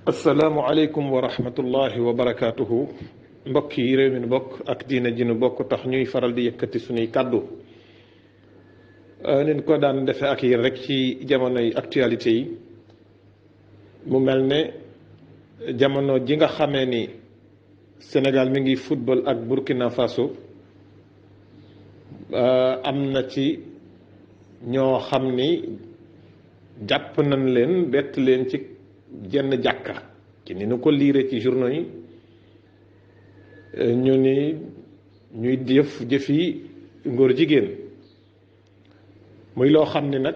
asalaamualeykum wa rahmatullahi wa barakaatuhu. mbokk yi réew mi nu bokk ak diina ji nu bokk tax ñuy faral di yëkkati suñuy kàddu nin ko daan defe ak yéen rek ci jamonoy actualité yi. mu mel ne jamono ji nga xamee ni Sénégal mi ngi football ak Burkina Faso, am na ci ñoo xam ni jàpp nañ leen bett leen ci jenn jàkka ci ni nu ko liire ci journaux yi. ñu ni ñuy jëfi ngóor jigéen, muy loo xam ne nag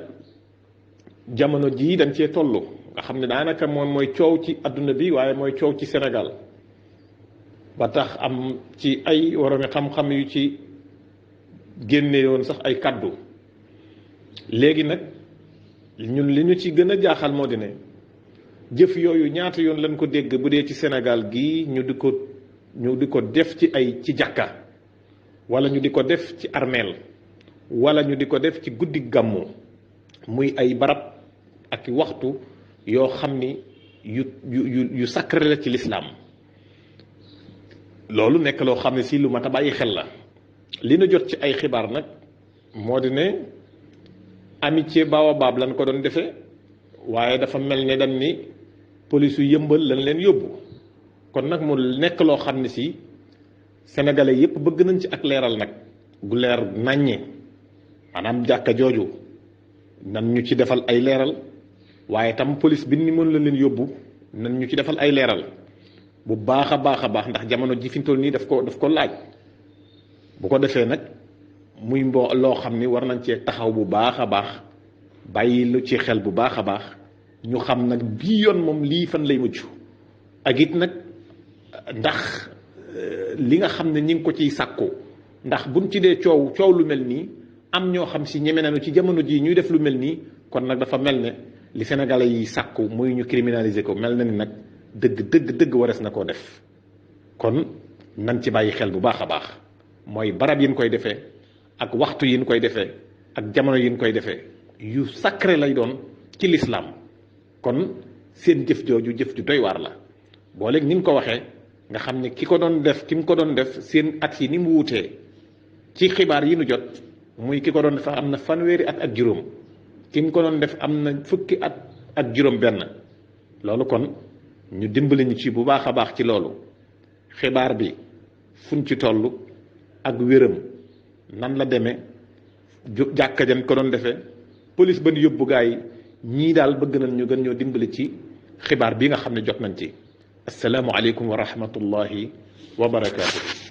jamono jii dañ cee toll nga xam ne daanaka moom mooy coow ci àdduna bi, waaye mooy coow ci Sénégal, ba tax am ci ay waroomi xam-xam yu ci génne yoon sax ay kàddu. léegi nag ñun li ñu ci gën a jaaxal moo di ne jëf yooyu ñaata yoon lañ ko dégg bu dee ci Sénégal gii ñu di ko def ci jàkka, wala ñu di ko def ci armeel, wala ñu di ko def ci guddi gàmmu, muy ay barab ak waxtu yoo xam ni yu sacré la ci lislaam. loolu nekk loo xam ne si lu mat a bàyyi xel la. li nu jot ci ay xibaar nag moo di ne amitié Baobab lañ ko doon defee, waaye dafa mel ne dañ ni police yu yëmbal lañ leen yóbbu. kon nag mu nekk loo xam ne si sénégalais yépp bëgg nañ ci ak leeral nag gu leer nàññe. maanaam jàkka jooju nan ñu ci defal ay leeral, waaye tam police bi ni mën la leen yóbbu nan ñu ci defal ay leeral bu baax a baax a baax, ndax jamono ji fi ñu toll nii daf ko laaj. bu ko defee nag muy loo xam ni war nañ cee taxaw bu baax a baax, bàyyi lu ci xel bu baax a baax, ñu xam nag bii yoon moom lii fan lay mujj. ak it nag ndax li nga xam ne ñi ngi ko ciy sàkku, ndax buñ ci dee coow lu mel nii am ñoo xam si ñeme nañu ci jamono jii ñuy def lu mel nii, kon nag dafa mel ne li sénégalais yi sàkku muy ñu criminaliser ko, mel na ni nag dëgg wares na koo def. kon nan ci bàyyi xel bu baax a baax, mooy barab yi ñu koy defee ak waxtu yi ñu koy defee ak jamono yi ñu koy defee yu sacré lay doon ci lislaam. kon seen jëf jooju jëf ju doy waar la. boo léegi ni mu ko waxee nga xam ne ki mu ko doon def seen at yi ni mu wutee ci xibaar yi nu jot, muy ki ko doon def am na fanweeri at ak juróom, ki mu ko doon def am na fukki at ak juróom benn. loolu kon ñu dimbali ñu ci bu baax a baax ci loolu. xibaar bi fuñ ci toll ak wéram nan la demee, jàkka jan ko doon defee, police ba ñu yóbbu gaa yi, ñii daal bëgg nañ ñu gën ñoo dimbali ci xibaar bi nga xam ne jot nañ ci. assalaamu aleykum wa rahmatullahi wa barakaatu.